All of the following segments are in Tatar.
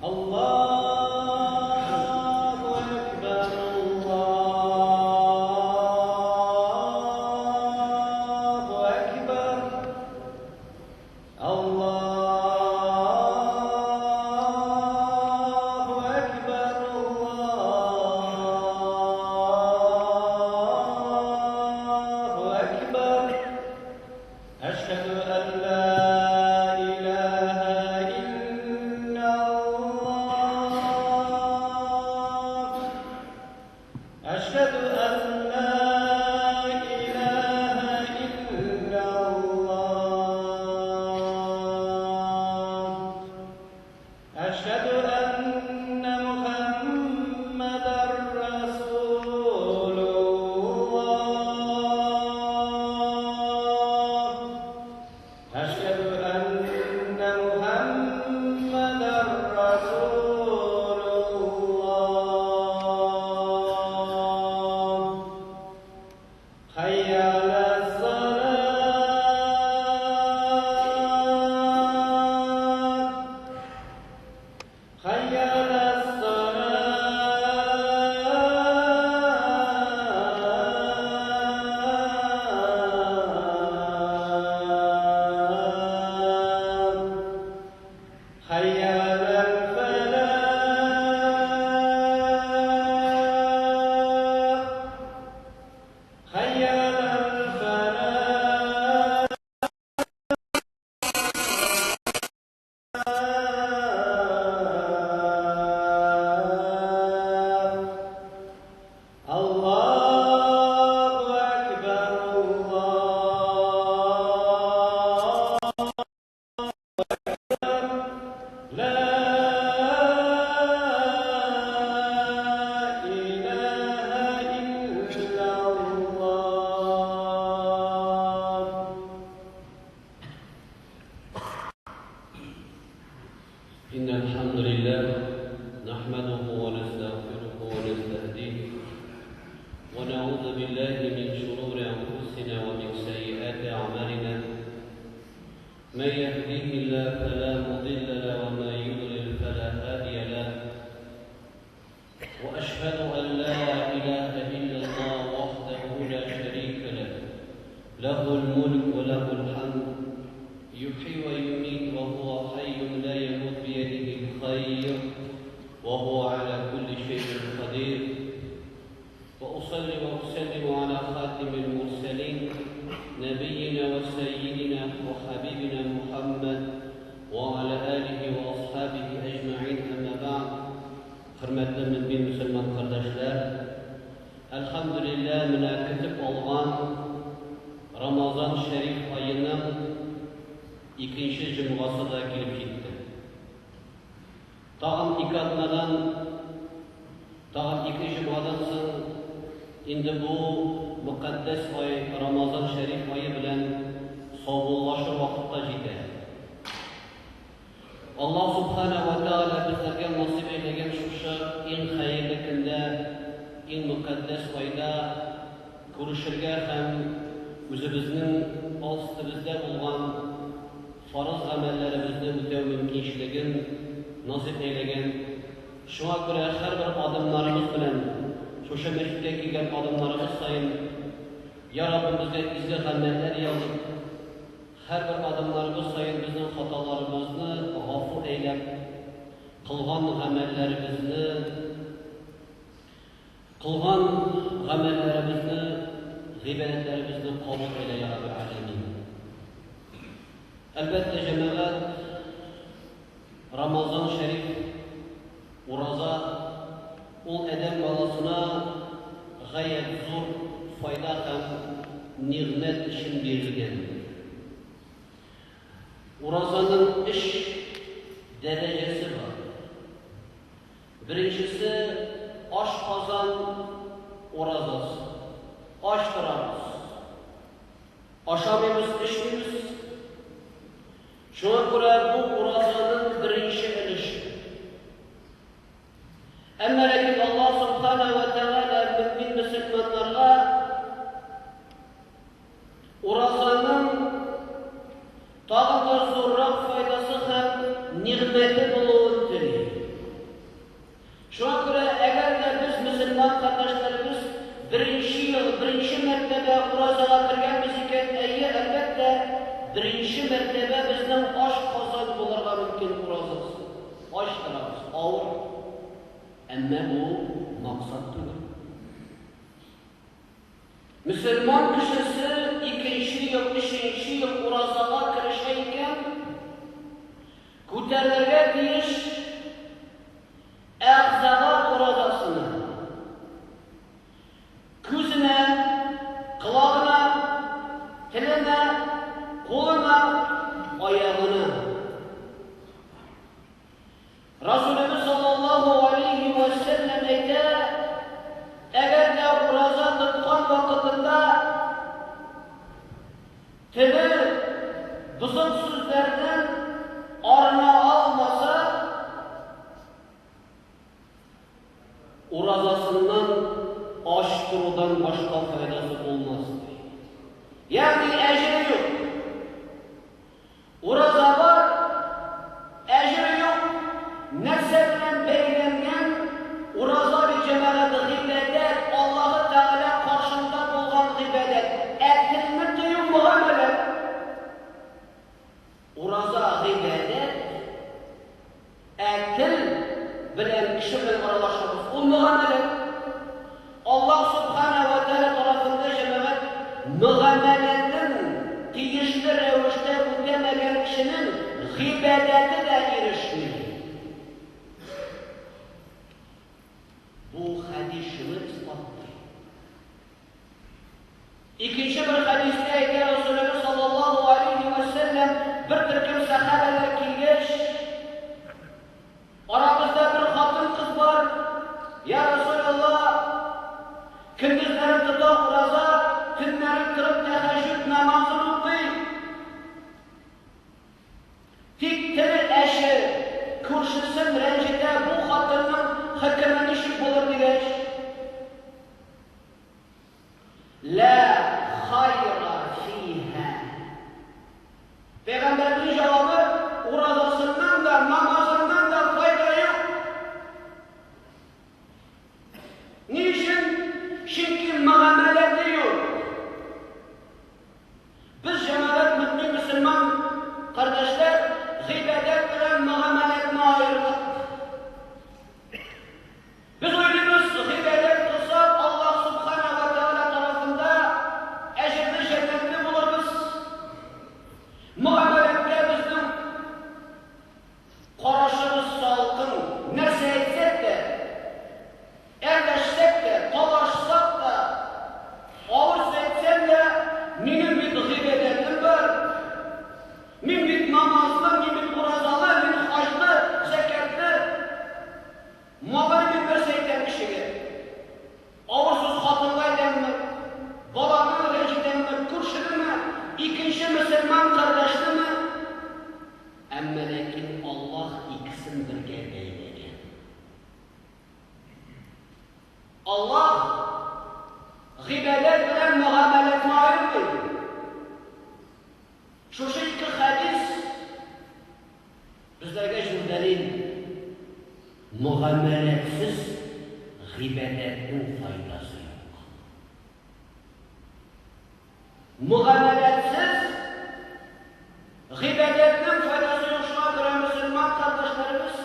Allahu Ekber, Allahu Ekber, Allahu Ekber, Allahu Ekber. Eşhedü en la ilahe illallah. Eşhedü en la ilahe illallah. Eşhedü enne Muhammeden Resulullah. Eşhedü enne Muhammeden Resulullah. Hayya alas-salat. Hayya alas-salat. Hayya alal-falah. Hayya alal-falah. Allahu Ekber, Allahu Ekber, La ilahe illallah. إن الحمد لله نحمده ونستغفره ونستهديه ونعوذ بالله من شرور أنفسنا ومن سيئات أعمالنا من يهديه الله فلا مضل له ومن يضلل فلا هادي له وأشهد أن لا إله إلا الله وحده لا شريك له له الملك وله الحمد يحيي ويميت وهو حي لا يموت بيده الخير وهو على كل شيء قدير وأصلي وأسلم على خاتم المرسلين نبينا وسيدنا وحبيبنا محمد وعلى آله وأصحابه أجمعين أما بعد. Хөрмәтле мөмин мөселман кардәшләр, әлхәмдүлилләһ, менә көтеп алган Рамазан шәриф аеның икенче җомгасы да килеп җитте. Тагын ике атнадан, тагын ике җомгадан соң инде бу мөкатдәс ай Рамазан шәриф ае белән саубуллашыр вакыт та җитә. Аллаһ Субхана ва Тааля безләргә насыйп әйләгән шушы иң хәерле көндә, иң мөкатдәс айда күрешергә һәм үзебезнең астыбызда булган фарыз гамәлләребезне үтәү мөмкинчелеген насыйп әйләгән. Шуңа күрә һәрбер адымнарыбыз белән шушы мәчеткә килгән адымнарыбыз саен, Я Раббым, безгә изге гамәлләр язып, һәрбер адымнарыбыз саен безнең хаталарыбызны гафу әйләп, кылган гамәлләребезне, кылган гамәлләребезне, гыйбадәтләребезне кабул әйлә, Я Раббел Аләмин. Әлбәттә, җәмәгать, Рамазан шәриф, ураза ул адәм баласына гаять зур файда һәм нигъмәт өчен бирелгән. Уразаның өч дәрәҗәсе бар. Беренчесе ашказан уразасы. Ач торабыз. Ашамыйбыз, эчмибез. Шуңа күрә бу уразаның беренче өлеше. Әмма ләкин Аллаһ Субхана ва Тәгалә мөмин мөселманнарга уразаның тагын да зуррак файдасы һәм нигъмәте булуын тели. Әмма бу максат түгел. Мөселман кешесе икенче ел, өченче ел уразага керешә икән, күтәрергә тиеш әгъзалар уразасыны. Күзенә, колагына, теленә, кулына, аягына. Расулебез саллаллаһу алейһи вә сәлләм әйтә, әгәр дә ураза тоткан вакытында теле бозык сүзләрдән арына алмаса, уразасыннан ач торудан башка файдасы булмас, ди. Ягъни әҗере юк. Ураза бар, әҗере юк. Нәрсә белән бәйләнгән? Ураза бит, җәмәгать, гыйбадәт, Аллаһы Тәгалә каршында булган гыйбадәт. Ә телне тыю мөгамәлә. Ураза гыйбадәт, ә тел белән кеше белән аралашабыз, ул мөгамәлә. Аллаһ Сүбхәнәһү вә Тәгалә тарафында җәмәгать мөгамәләтен тиешле рәвештә үтәмәгән кешенең гыйбадәте дә ирешми. Бу хәдис шуны исбатлый. Икенче бер хәдистә әйтә Расулебез саллаллаһу алейһи вә сәлләм, бер төркем сәхабәләр килгәч, Арабызда бер хатын-кыз бар, я Расулаллаһ, көндезләрен тота ураза, төннәрен торып тәһәҗҗүд намазын укый. Тик теле әче, күршесен рәнҗетә, бу хатынның хөкеме ничек булыр дигәч, Лә хайра фиһә. Пәйгамбәрнең җавабы, уразасыннан да, намазыннан да файда юк. Ни өчен? Чөнки мөгамәләте юк. Без җәмәгать мөэмин мөселман кардәшләр гыйбадәт белән мөгамәләтне аердык. Без уйлыйбыз, гыйбадәт кылсак, Аллаһ Сүбхәнәһү вә Тәгалә тарафында әҗерле, җәннәтле булырбыз. Мөгамәләткә безнең карашыбыз салкын. Нәрсә әйтсәк тә, әрләшсәк тә, талашсак та, авыр сүз әйтсәм дә, минем бит гыйбадәтем бар. Мин бит намазлы, мин бит уразалы, мин хаҗлы, зәкятлы. Малай мин нәрсә әйтәм кешегә? Авыр сүз хатынга әйтәмме, баланы рәнҗетәмме, күршенеме, икенче мөселман кардәшнеме? Әмма ләкин Аллаһ икесен бергә бәйләгән. Аллаһ гыйбадәт белән мөгамәләтне аермый. Шушы ике хәдис безләргә зур дәлил, мөгамәләтсез гыйбадәтнең файдасы юк. Мөгамәләтсез гыйбадәтнең файдасы юк, шуңа күрә мөселман кардәшләребез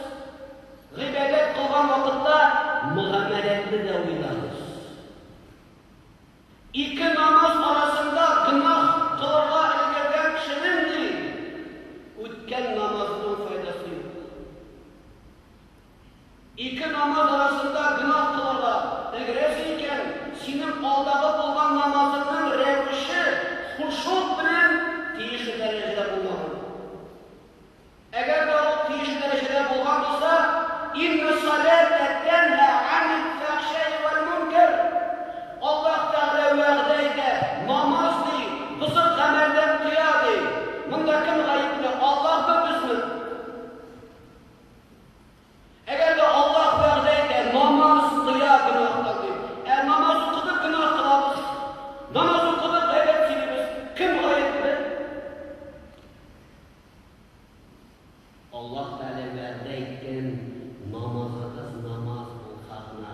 гыйбадәт кылган вакытта мөгамәләтне дә уйлагыз. Ике намаз арасында гөнаһ кылырга өлгергән кешенең, ди, үткән намазының файдасы юк. Ике намаз арасында гөнаһ кылырга өлгерәсең икән, синең алдагы булган намазыңның рәвеше хушуг белән тиешле дәрәҗәдә булмаган. Әгәр дә ул тиешле дәрәҗәдә булган булса, Инна саләтә тәнһә анил фәхшәи вәл мөнкәр. Аллаһ Тәгалә вәгъдә итә, намаз, ди, бозык гамәлдән тыя, ди. Монда кем гаепле, Аллаһмы, безме? Әгәр дә Аллаһ вәгъдә итә, намаз тыя гөнаһтан дип, ә намаз укыдык, гөнаһ кылабыз. Намаз укыдык, гайбәт сөйлибез. Кем гаепле? Аллаһ Тәгалә вәгъдә иткән намазыгыз намаз булса гына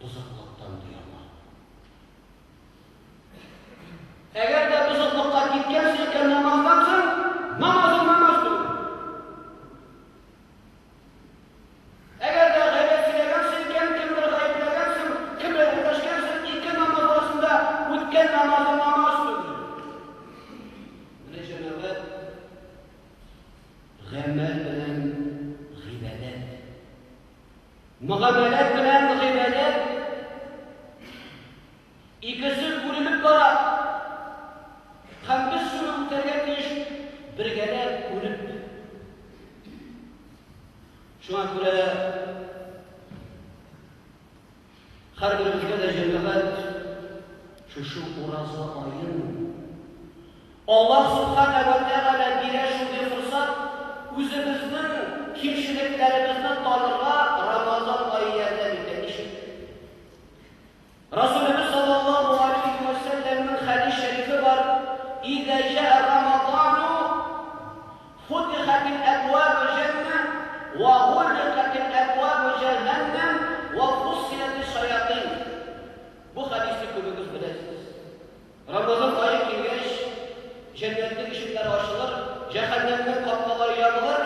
бозыклыктан тыяла. Әгәр дә бозыклыкка киткәнсең икән намаздан соң, намазың намаз түгел. Әгәр дә гайбәт Гамәл белән гыйбадәт. Мөгамәләт белән гыйбадәт икесе бүленеп бара. Һәм без шуны үтәргә тиеш бергәләп күреп. Шуңа күрә һәрберебезгә дә җәмәгать шушы ураза аен Аллаһ Субхана ва Тәгалә бирә шундый форсат, үзебезнең кимчелекләребезне танырга Рамазан ае ярдәм итә. Ничек? Расулебез саллаллаһу алейһи вә сәлләмнең хәдис шәрифе бар, Иза җаа Рамазану футихатил әбвабу җәннә вә гулликатил әбвабу җәһәннәм вә фуссилатиш шаятыйн. Бу хәдисне күбегез беләсез. Рамазан ае килгәч, җәннәтнең ишекләре ачылыр, җәһәннәмнең капкалары ябылыр,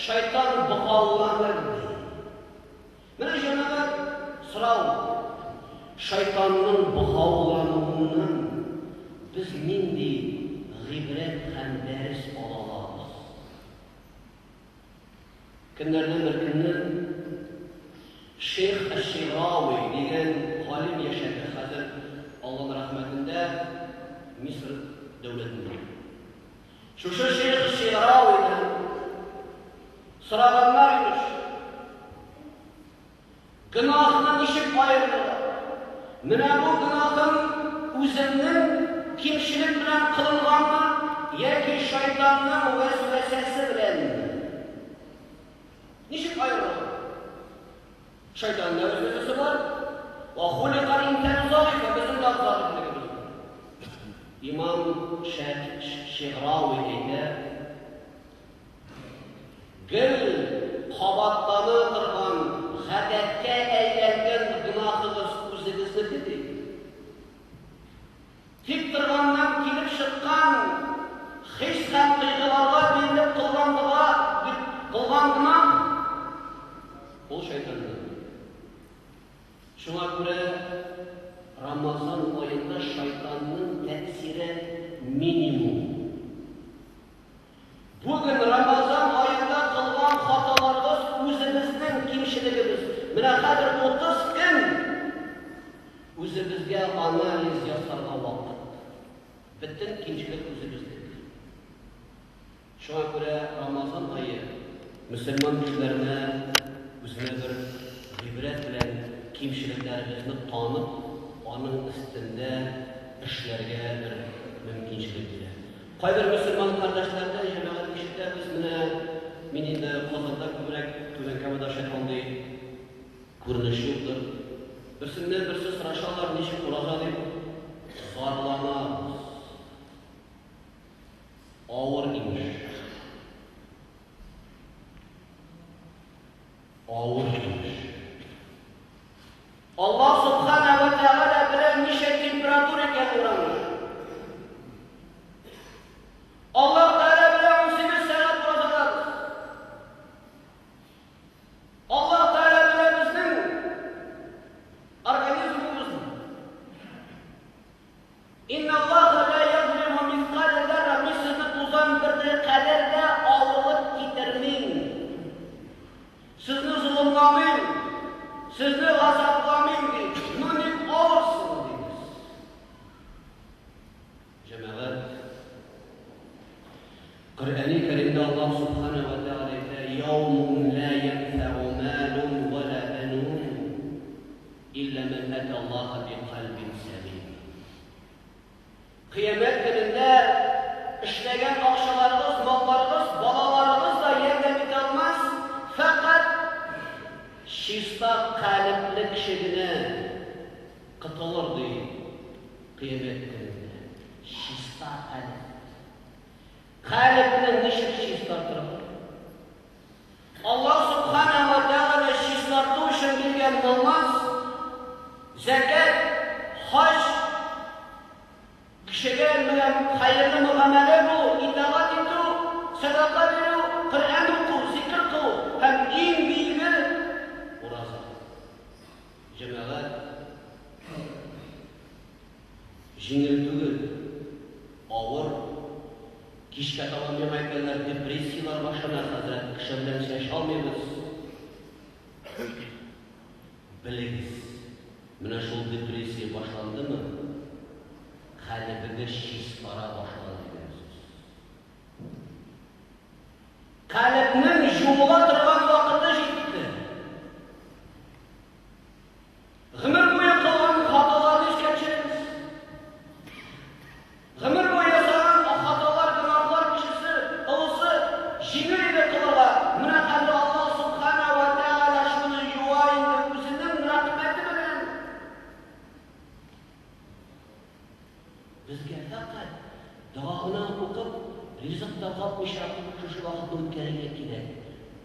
шайтан богауланыр, ди. Менә җәмәгать, сорау, шайтанның богаулануыннан без нинди гыйбрәт һәм дәрес ала алабыз? Көннәрдән бер көнне Шейх әш-Шигърави дигән галим яшәде, хәзер Алланың рәхмәтендә Мисыр дәүләтендә. Шушы Шейх Шигъравидан сораганнар имеш, Гөнаһны ничек аерырга? Менә бу гөнаһым үземнең кимчелек белән кылынганмы яки шайтанның вәсвәсәсе беләнме? Ничек аерырга? Шайтанның да вәсвәсәсе бар. Ва хуликал инсану заифа, безнең дә заифлегебез бар. Имам Шигърави әйтә, Гел кабатлана торган гадәткә әйләнгән гөнаһыгыз үзегезнеке, ди. Тик торганнан килеп чыккан хис һәм тойгыларга бирелеп кылган дога, кылган гөнаһ, ул шайтаннан. Шуңа күрә Рамазан аенда шайтанның тәэсире минимум. Бүген Рамазан аенда кылган хаталарыбыз үзебезнең кимчелегебез. Менә хәзер 30 көн үзебезгә анализ ясарга вакыт. Бөтен кимчелек үзебезнеке. Шуңа күрә Рамазан ае мөселман кешеләренә үзенә бер гыйбрәт белән кимчелекләребезне танып, аның өстендә эшләргә бер мөмкинчелек бирә. Кайбер мөселман кардәшләрдән, җәмәгать, ишетәбез, менә мин инде Казанда күбрәк, Түбән Камада шәт андый күренеш юктыр. Берсеннән берсе сорашалар, ничек ураза дип, зарланабыз. Авыр имеш. Авыр имеш. Аллаһ Субхана ва Тәгалә белә ничә температура икән урамда. Аллаһ Тәгалә белә 18 сәгать уразадабыз. Аллаһ Тәгалә белә безнең организмыбызны. Инна Аллаһа ла язлиму мискаля зарра, мин сезне тузан бөртеге кадәр дә авырлык китермим. Сезне золымламыйм, сезне газапламыйм, ди. Ну ник авырсың, дибез. Җәмәгать, Коръәни Кәримдә Аллаһ Субхана ва Тәгалә әйтә, Яумун ла янфәгу малун ва ла банун, илля ман ата Аллаһа би кальбин сәлим. Кыямәт көнендә эшләгән акчаларыгыз, малларыгыз, балаларыгыз да ярдәм итә алмас, фәкать чиста калебле кеше генә котылыр, ди Кыямәт көнендә. Чиста калеб. Калебне ничек чистартырга? Аллаһ Сүбхәнәһү вә Тәгалә чистарту өчен биргән намаз, зәкят, хаҗ, кешегә менә хәерле мөгамәлә булу, итагать итү, сәдака бирү, Коръән уку, зикер кылу һәм иң бөеге, ураза. Җәмәгать, җиңел түгел, авыр. Кичкә таба миңа әйткәннәр, депрессияләр башлана, хәзрәт, кеше белән сөйләшә алмыйбыз. Белегез, менә шул депрессия башландымы, калебегез чистара башлады дигән сүз. Калебнең җуыла торган вакыты җитте. Гомер буе кылган хаталарны искә төшерегез. Гомер буе ясаган хаталар, гөнаһлар кечесе, олысы җиңел иде кылырга. Менә хәзер Аллаһ Субхана ва Тәгалә шуны юа инде үзенең рәхмәте белән. Безгә фәкать дога гына укып, ризык та капмыйча шушы вакытны үткәрергә кирәк.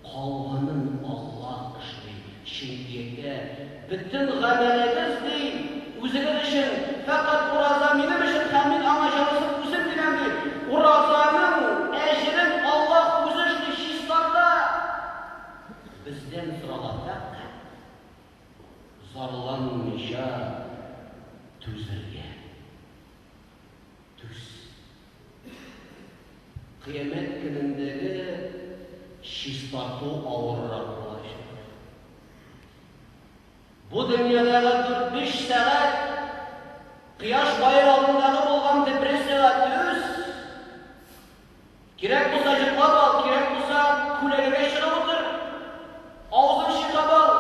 Калганын Аллаһ эшли, чөнки әйтә, бөтен гамәлегез, ди, үзегез өчен, фәкать ураза минем өчен һәм мин аңа җавасын үзем бирәм, ди. Уразаның әҗерен Аллаһ үзе эшли, чистарта. Бездән сорала фәкать зарланмыйча түзәргә. Түз. Кыямәт көнендәге чистарту авыррак булачак. Бу дөньядагы дүрт-биш сәгать кояш баер алдындагы булган депрессиягә түз. Кирәк булса йоклап ал, кирәк булса күләгәгә чыгып утыр. Авызын чайкап ал.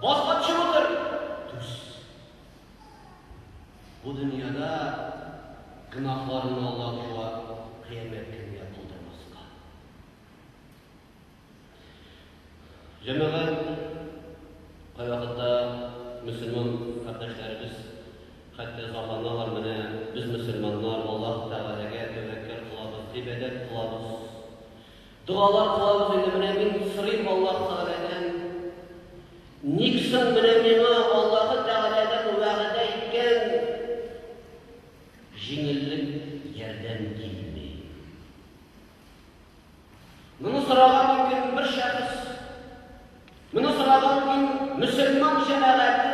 Башка төшеп утыр. Түз. Бу дөньяда гөнаһларыңны Аллаһ юа, кыямәт көнендә калдырмаска. Җәмәгать, кайвакытта мөселман кардәшләребез хәтта зарланалар, менә без мөселманнар Аллаһ Тәгаләгә тәвәккәл кылабыз, гыйбадәт кылабыз, догалар кылабыз инде, менә мин сорыйм Аллаһ Тәгаләдән, ник соң менә миңа Аллаһ Тәгаләдән вәгъдә иткән җиңеллек, ярдәм килми? Моны сорарга мөмкин бер шәхес. Моны сорарга мөмкин мөселман җәмәгате.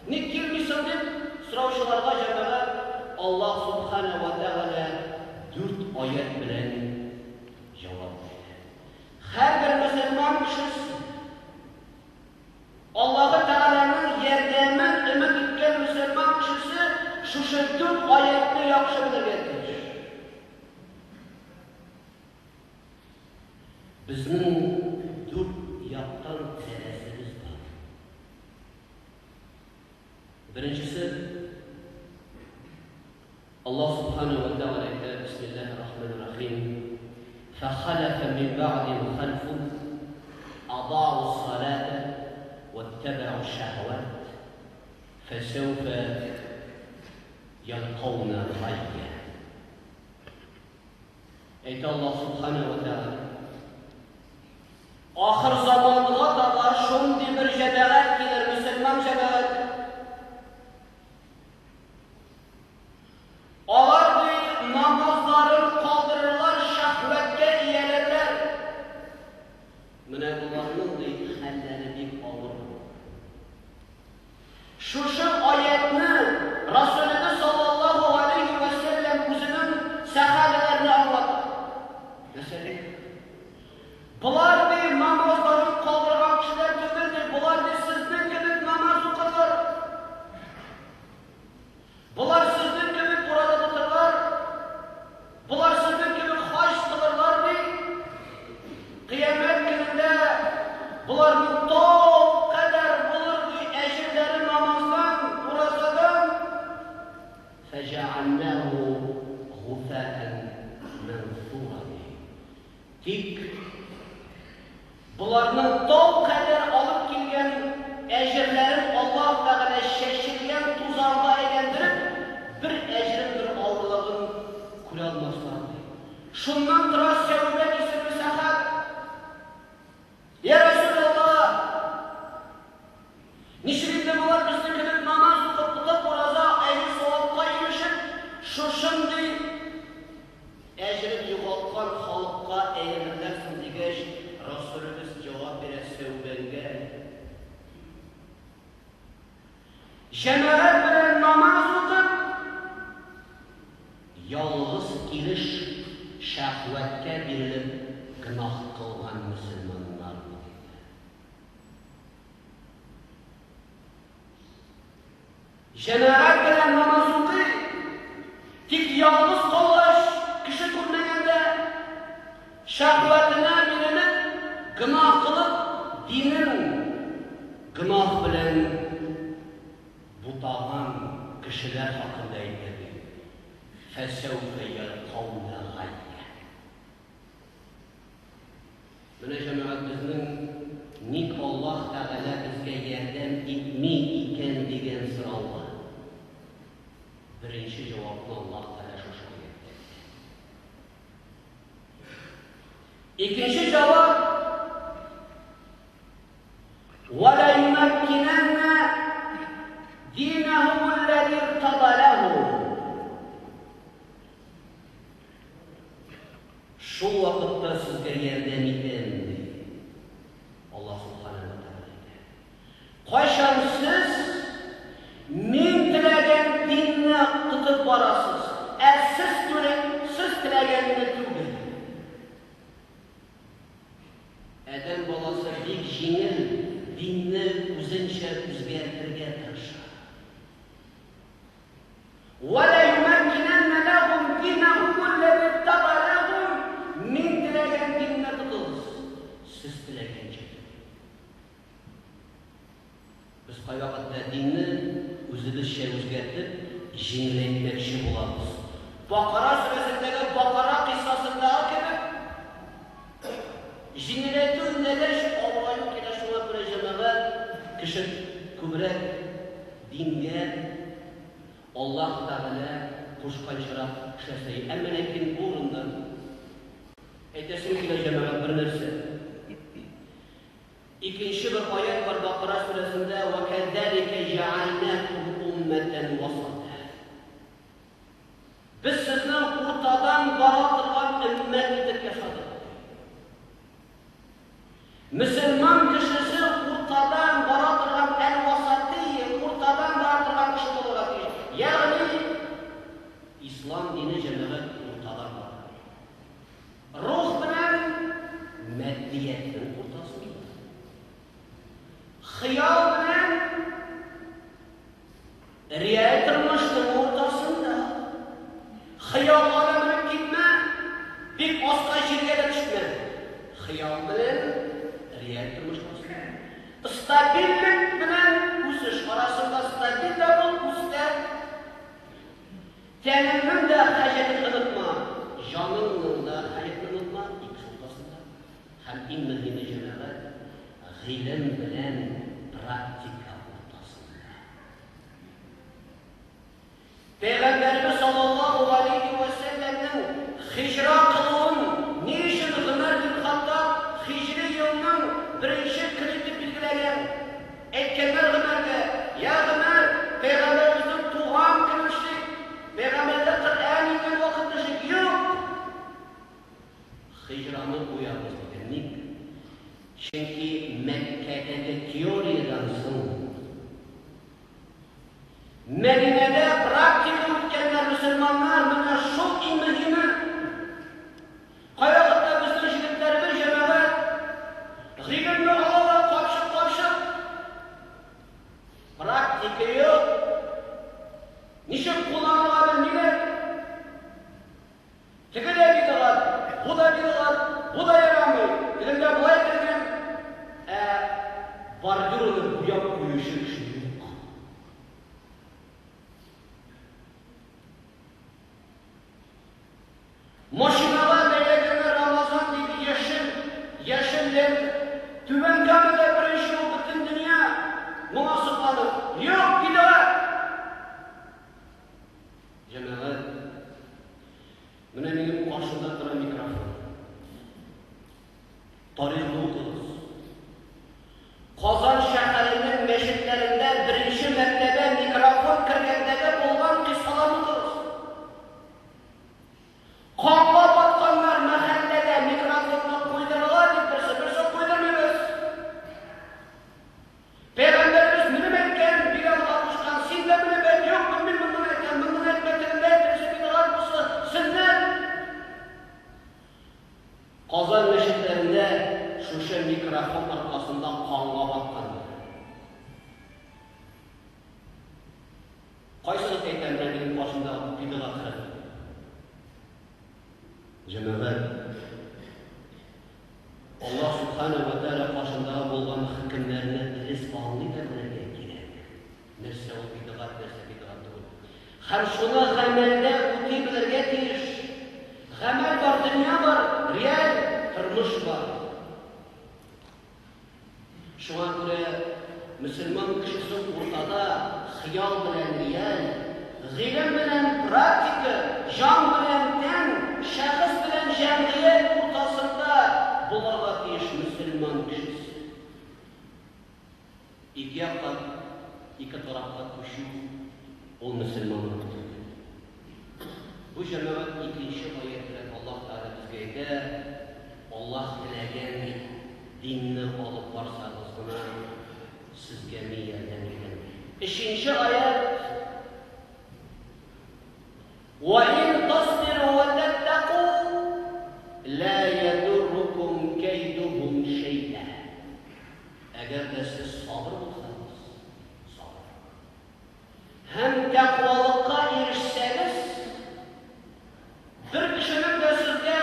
Ник килмисең дип сораучыларга җәмәгать Аллаһ Субхана ва Тәгалә дүрт аять белән җавап бирә. Һәрбер мөселман кешесе Аллаһы Тәгаләнең ярдәмен өмет иткән мөселман кешесе шушы дүрт аятьне яхшы белергә тиеш. Безнең дүрт яктан тәрәзебез бар. Беренчесе, Аллаһ Субхану ва Тәгалә әйтә, Бисмиллаһир Рахманир Рахим, فَخَلَفَ مِنْ بَعْدِهِمْ خَلْفٌ أَضَاعُوا الصَّلَاةَ وَاتَّبَعُوا الشَّهَوَاتِ فَسَوْفَ يَلْقَوْنَ غَيًّا. Әйтә Аллаһ Субхану ва Тәгалә, ахыр заманга таба шундый бер җәмәгать килер, мөселман җәмәгате. Алар ди намазларын калдырырлар, шәһвәткә иярерләр. Менә боларның ди хәлләре бик авыр булыр. Шушы аятьне Расулебез саллаллаһу алейһи вә сәлләм үзенең сәхабәләренә аңлата. Нәрсә ди? Болар ди намазларын калдырган кешеләр түгел ди, болар ди сезнең кебек намаз укырлар. Болар сезнең кебек ураза тотырлар. Болар сезнең кебек хаҗ кылырлар ди. Кыямәт көнендә боларның тау кадәр булыр ди әҗерләре намаздан, уразадан. Фәҗәгъәлнәһу гуфаән мансура ди. Тик боларның тау кадәр алып килгән әҗерләрен Аллаһ Тәгалә чәчелгән тузанга әйләндереп, бер әҗерен, бер авырлыгын күрә алмаслар, ди. Шуннан тора Сәүбән исемле сәхабә. Я Расулаллаһ! Ничек инде болар безнең кебек намаз укып, тотып ураза, әҗер-савапка ирешеп, шушындый әҗерен югалткан халыкка әйләнерләр соң дигәч, Расулебез җавап бирә Сәүбәнгә. Җәмәгать белән намаз укып, ялгыз килеш. Шәһвәткә бирелеп гөнаһ кылган мөселманнармы диде. Җәмәгать белән намаз укый, тик ялгыз калгач, кеше күрмәгәндә, шәһвәтенә бирелеп, гөнаһ кылып, динен гөнаһ белән бутаган кешеләр хакында әйтә ди. Фәсәүфә ялкауна гайя. Менә җәмәгать безнең ник Аллаһ Тәгалә безгә ярдәм итми икән дигән сорауга беренче җавапны Аллаһ Тәгалә шушы аятьтә бирә. Икенче җавап وَلَا يُمَكِّنَنَّ دِينَهُمُ الَّذِي ارْتَضَى لَهُمْ Шул вакытта сезгә ярдәм итәм, ди Аллаһ Субханаһу ва Тәгалә әйтә. Кайчан сез мин теләгән динне тотып барасыз, ә сез сез теләгәнне түгел. Адәм баласы бик җиңел динне үзенчә үзгәртергә тырыша. وَلَا يُمَكِّنَنَّ لَهُمْ دِينَهُمُ الَّذِي ارْتَضَىٰ لَهُمْ Мин теләгән динне тотыгыз, сез теләгәнчә түгел. Без кайвакытта динне үзебезчә үзгәртеп, җиңеләйтмәкче булабыз. Бакара сүрәсендәге Бакара кыйссасындагы кебек җиңеләйтү эндәгәч, авыраю килә, шуңа күрә җәмәгать кеше күбрәк дингә Аллаһ Тәгалә кушканчарак эшләсә. Әмма ләкин бу урында әйтәсем килә җәмәгать бер нәрсә. Икенче бер аять бар Бакара сүрәсендә: "Ва казалика җәгальнакум умматан васата". Без сезне уртадан бара торган өммәт итеп ясадык. Мөселман кешесе уртадан бара торган әл-васатия, уртадан бара торган кеше булырга тиеш. Ягъни ислам дине җәмәгать уртадан бара. Рух белән матдиятнең уртасында. Хыял белән реаль тормышның уртасында. Хыялга да менеп китмә, бик аска җиргә дә төшмә. Хыял белән реаль тормыш арасында. Стабильлек белән үсеш арасында стабиль дә бул, үс тә. Тәнеңнең дә хаҗәтен онытма, җаныңның да хаҗәтен онытма, икесе уртасында. Һәм иң мөһиме җәмәгать, гыйлем белән практика уртасында. Пәйгамбәребез саллаллаһу галәйһи вә сәлләмнең һиҗра кылуын ни өчен Гомәр бин Хаттаб һиҗри елның беренче көне итеп билгеләгән? Әйткәннәр Гомәргә, Я Гомәр, пәйгамбәребезнең туган көне эшлик, пәйгамбәргә Коръән иңгән вакытны эшлик. Юк! Һиҗраны куябыз, дигән. Ник? Чөнки Мәккәдәге теориядән соң Мәдинәдә практика үткәннәр мөселманнар, менә шул иң мөһиме. Кайвакытта безнең җегетләребез җәмәгать гыйлемне алалар капчык-капчык. Практика юк. Ничек кулланырга белмиләр. Теге дә бидгать, бу да бидгать, бу да ярамый, тегендә болай әйтелгән. Ә бордюрны буяп куючы кеше юк. Машинага бәйләгәннәр Рамазан дип яшел, яшел лента. Түбән Камада беренче ул бөтен дөнья моңа сокланып. Юк, бидгать! Җәмәгать, менә минем каршымда тора микрофон. Тарихны укыгыз. Казан шәһәренең мәчетләрендә беренче мәртәбә микрофон кергәндәге булган кыйссаларны укыгыз. Канга батканнар мәхәлләдә микрофонны куйдырырга дип берсе, берсе куйдырмыйбыз. Пәйгамбәребез менеп әйткән, Билалга кушкан, син дә менеп әйт, юк, белмим, мондый әйткән, мондый әйтмә, тегендә әйт, тегесе бидгать, бусы сөннәт. Казан мәчетләрендә шушы микрофон аркасында канга батканнар. Кайсыгыз әйтә, менә минем каршымдагы бидгать хәзер? Җәмәгать, Аллаһ Субхана ва Тәгалә каршындагы булган хөкемнәрне дөрес аңлый да белергә кирәк. Нәрсә ул бидгать, нәрсә бидгать түгел. Һәм шуны гамәлдә үти белергә тиеш. Гамәл бар, дөнья бар, реаль тормыш бар. Шуңа күрә мөселман кешесе уртада хыял белән реаль, гыйлем белән практика, җан белән тән, шәхес белән җәмгыять уртасында булырга тиеш мөселман кешесе. Ике якка, ике тарафка күчү ул мөселманлык түгел. Бу җәмәгать икенче аять белән Аллаһ Тәгалә безгә әйтә, Аллаһ теләгән динне алып барсагыз гына сезгә мин ярдәм итәм. Өченче аять, Вә ин тасбиру вә тәттәку лә ядуррукум кәйдухум шәй'ә. Әгәр дә сез сабыр булсагыз, сабыр, һәм тәкъвалыкка ирешсәгез, бер кешенең дә сезгә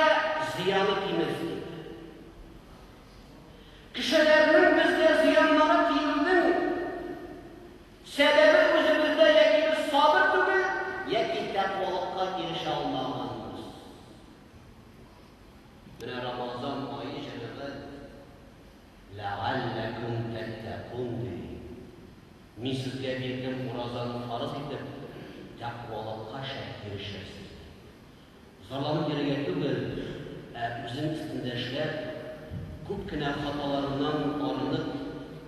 зыяны тимәс, диде. Кешеләрнең безгә зыяннары тиюнең сәбәбе үзебездә яки без сабыр түгел, яки тәкъвалыкка ирешә алмаганбыз. Менә Рамазан ае, җәмәгать, Ләгалләкүм тәттәкун, ди. Мин сезгә бирдем уразаны фарыз итеп, тәкъвалыкка шәт ирешерсез, дип. Зарланып йөрергә түгел, ә үзең өстендә эшләп, күп кенә хаталарыңнан арынып,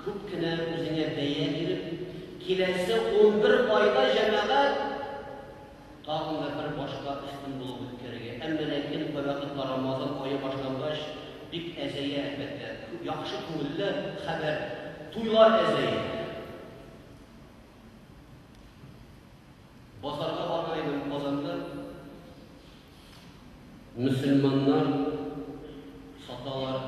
күп кенә үзеңә бәя биреп, киләсе 11 айда, җәмәгать, Тагын да бер башка өстен булып үткәрергә. Әмма ләкин кайвакытта Рамазан ае башлангач, бик әзәя, әлбәттә. Яхшы күңелле хәбәр, туйлар әзәя. Базарга барган идем Казанда. Мөселманнар саталар,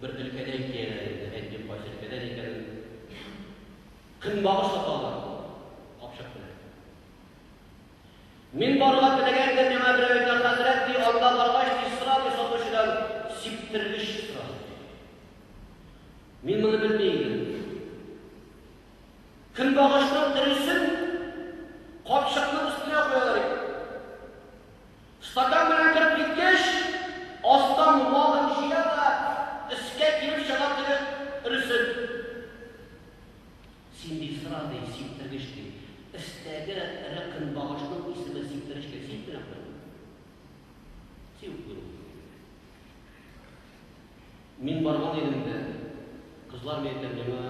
бер өлкәдән кияләр инде, әйтмим кайсы өлкәдән икәнен. Көнбагыш саталар, капчык белән. Мин барырга теләгән идем, миңа берәү әйтә, хәзрәт, ди, анда баргач, ди, сора, ди, сатучыдан, сиптергеч сора, ди. Мин моны белми идем. Көнбагышның дөресен капчыкның өстенә куялар икән. Стакан белән кереп киткәч, астан вагын җыя да, өскә килеп чыга теге өресен. Син ди, сыра ди, сиптергеч ди. Өстәге эре көнбагышның исеме сиптергеч ди. Сип кенә куй. Сип куй. Мин барган идем дә, кызлар мин әйтәм, миңа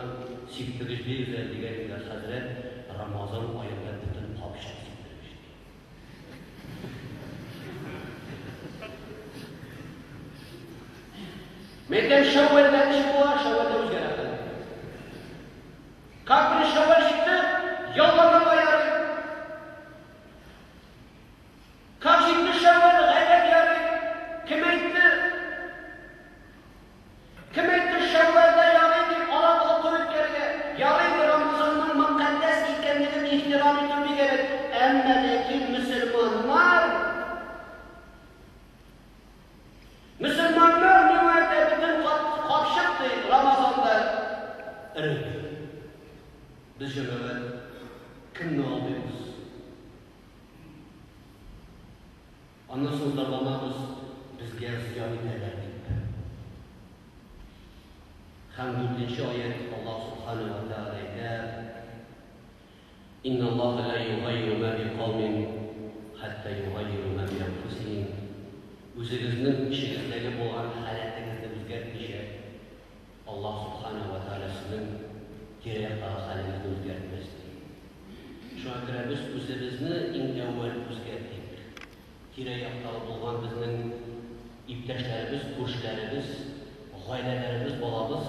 сиптергеч бирегез әле дигән идем дә, хәзрәт Рамазан аенда бөтен капчык сиптергеч ди. Мәйтәм, Шәүвәлдә ничек була? Шәүвәлдә үзгәрә хәл. Как бер Шәүвәл җитте, ялганларга ярый. Как җитте Шәүвәл, гайбәт ярый. Кем әйтте? Кем әйтте Шәүвәлдә ярый дип аракылы туй үткәрергә? Ярый инде Рамазанның мөкатдәс икәнлеген ихтирам итү бик әйбәт. Әмма ләкин мөселманнар Мөселманнар миңа әйтә бөтен капчык ди Рамазанда эрек. Без җәмәгать кемне алдыйбыз? Аннан соң зарланабыз, безгә зыян итәләр дип. Һәм дүртенче аять Аллаһ Субхана ва Тәгалә әйтә, Инналлаһа ла югайиру ма бикаумин хәтта югайиру ма биәнфусихим. Үзегезнең эчегездәге булган халәтегезне үзгәртмичә, Аллаһ Субхана ва Тәгалә сезнең тирә-яктагы хәлегезне үзгәртмәс, ди. Шуңа күрә без үзебезне иң әүвәл үзгәртик. Тирә-яктагы булган безнең иптәшләребез, күршеләребез, гаиләләребез, балабыз,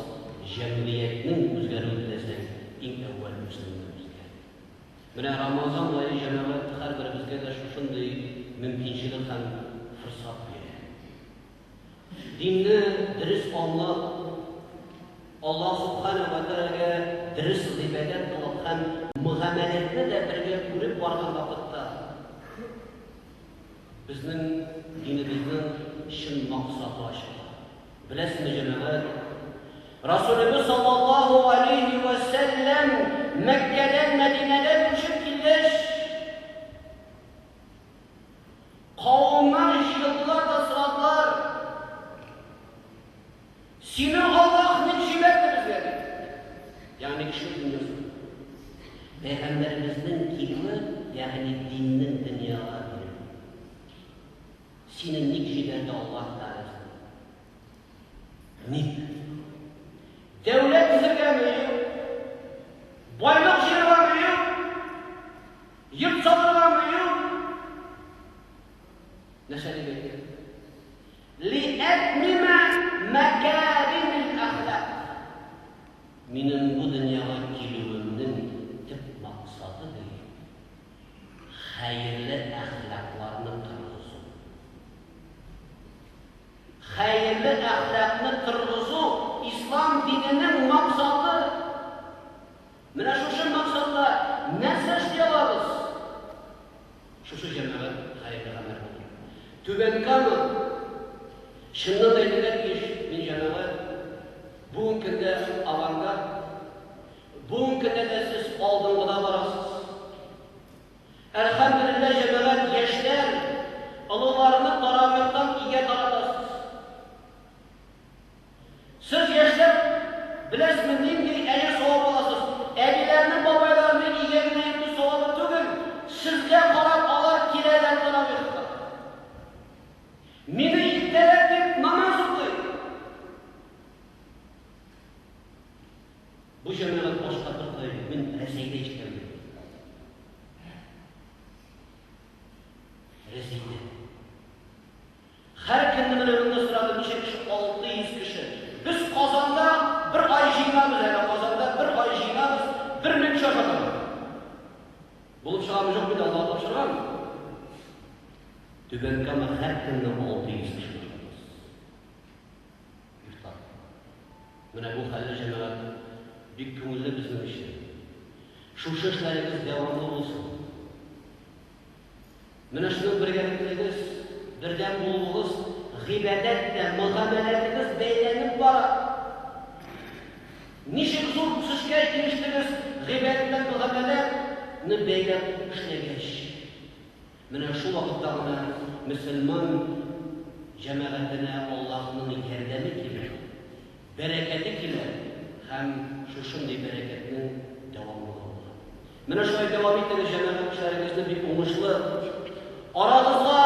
җәмгыятьнең үзгәрүен теләсәң, иң әүвәл үзеңне үзгәрт. Менә Рамазан ае җәмәгать һәрберебезгә дә шушындый мөмкинчелек һәм форсат бирә. Динне дөрес аңлап, Аллаһ Субхана ва Тәгаләгә дөрес гыйбадәт кылып һәм мөгамәләтне дә бергә күреп барган вакытта безнең динебезнең чын максаты ачыла. Беләсезме, җәмәгать, Расулебез саллаллаһу алейһи вә сәлләм Мәккәдән Мәдинәгә күчеп килгәч, кавымнар җыелдылар да сорадылар, Сине Аллаһ ник җибәрде безгә? Дип. Ягъни кешелек дөньясы. Пәйгамбәребезнең килүе, ягъни диннең дөньяга килүе. Сине ник җибәрде Аллаһ Тәгалә? Ник? Дәүләт төзергәме? Юк. Байлык җыяргамы? Юк. Йорт салыргамы? Юк. Нәрсә дип әйтә? Лиәтмимә мәкәримил әхлак. Минем бу дөньяга килүемнең төп максаты, ди, хәерле әхлакларны торгызу. Хәерле әхлакны торгызу ислам диненең максаты. Менә шушы максатта нәрсә эшли алабыз? Шушы җәмәгать хәерле гамәл булыр. Түбән Кама, чыннан да әйтергә тиеш, мин җәмәгать, бүгенге көндә авангард, бүгенге көндә дә сез алдынгыда барасыз. Әлхәмдүлилләһ, җәмәгать, яшьләр, олыларны таравихтан өйгә таратасыз. Сез, яшьләр, беләсезме, нинди әҗер-савап аласыз? Әбиләрне, бабайларны өйгә генә илтү савабы түгел, сезгә карап алар киләләр таравихка. Мине илтәләр дип намаз укый. Бу җәмәгать башка беркая юк. Мин Рәсәйдә ишеткәнмен. Рәсәйдә. Һәр көнне менә монда сорадым, ничә кеше? 600 кеше. Без Казанда бер ай җыенабыз әле, Казанда бер ай җыенабыз, бер мең кеше ашатабыз. Булып чыгамы, юкмы инде, Аллага тапшырган. Түбән Кама һәр көнне 600 кеше ашатабыз. Ифтар. Менә бу хәлле җәмәгать бик күңелле безнең өчен. Шушы эшләрегез дәвамлы булсын. Менә шуның бергәлеклегез, бердәм булуыгыз, гыйбадәт тә, мөгамәләтегез бәйләнеп бара. Ничек зур үсешкә ирештегез гыйбадәт белән мөгамәләтне бәйләп эшләгәч. Менә шул вакытта гына мөселман җәмәгатенә Аллаһның ярдәме килә. Бәрәкәте килә һәм шушындый бәрәкәтнең дәвамлыгы була. Менә шулай дәвам итегез, җәмәгать, эшләрегезне бик уңышлы. Арагызга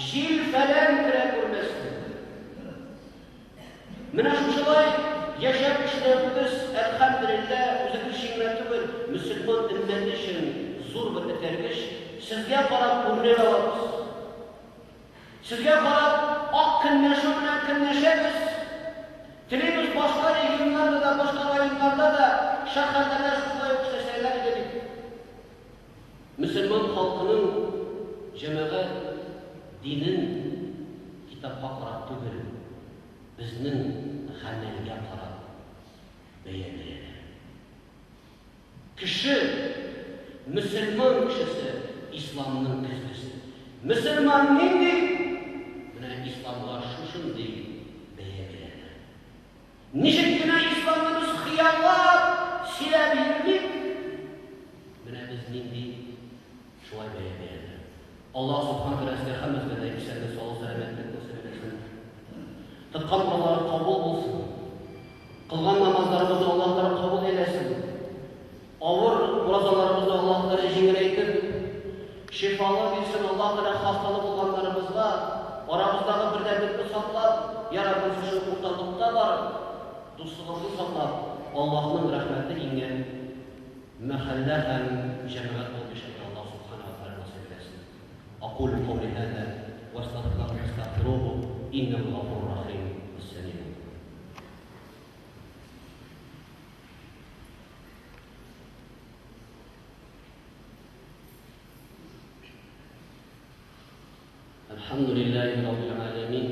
җил-фәлән керә күрмәсен. Менә шушылай яшәп эшләвегез, әлхәмделилләһ, үзегез өчен генә түгел, мөселман өммәте өчен зур бер этәргеч, сезгә карап үрнәк алабыз. Сезгә карап, ак көнләшү белән көнләшәбез. Телибез башка регионнарда да, башка районнарда да, шәһәрләрдә шушылай ук эшләсәләр иде дип. Мөселман халкының җәмәгать динен китапка карап түгел, безнең гамәлгә карап бәя бирәләр. Кеше, мөселман кешесе, исламның көзгесе. Мөселман нинди? Менә исламга шушындый бәя бирәләр. Ничек кенә исламны без хыяллап сөйләп йөрмик, менә без нинди, шулай бәя бирәләр. Аллаһ Субхана Тәгалә сезгә һәммәсенә дә исәнлек, саулык, сәламәтлек насыйп әйләсен. Тоткан уразалары кабул булсын. Кылган намазларыбызны Аллаһ Тәгалә кабул әйләсен. Авыр уразаларыбызны Аллаһ Тәгалә җиңеләйтеп, шифалы бирсен. Аллаһ Тәгалә хасталы булганнарыбызга арабыздагы бердәмлекне саклап, я Раббым, шушы урталыкта барып, дуслыгыбызны саклап, Аллаһның рәхмәте иңгән мәхәллә һәм җәмәгать булып яшәргә Аллаһ Субхана ва Тәгалә насыйп әйләсен. Акулу каули һаза ва астагфируллаһ фастагфируху иннәһу гафурур рахим. Вәссәлам. الحمد لله رب العالمين.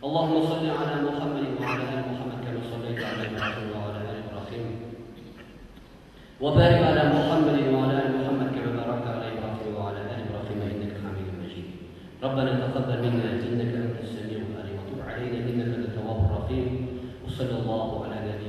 اللهم صل على محمد وعلى ال محمد كما صليت على ابراهيم وعلى ال ابراهيم وبارك على محمد وعلى ال محمد كما باركت على ابراهيم وعلى ال ابراهيم انك حميد مجيد ربنا تقبل منا انك انت السميع العليم وتب علينا انك انت التواب الرحيم وصلى الله على نبينا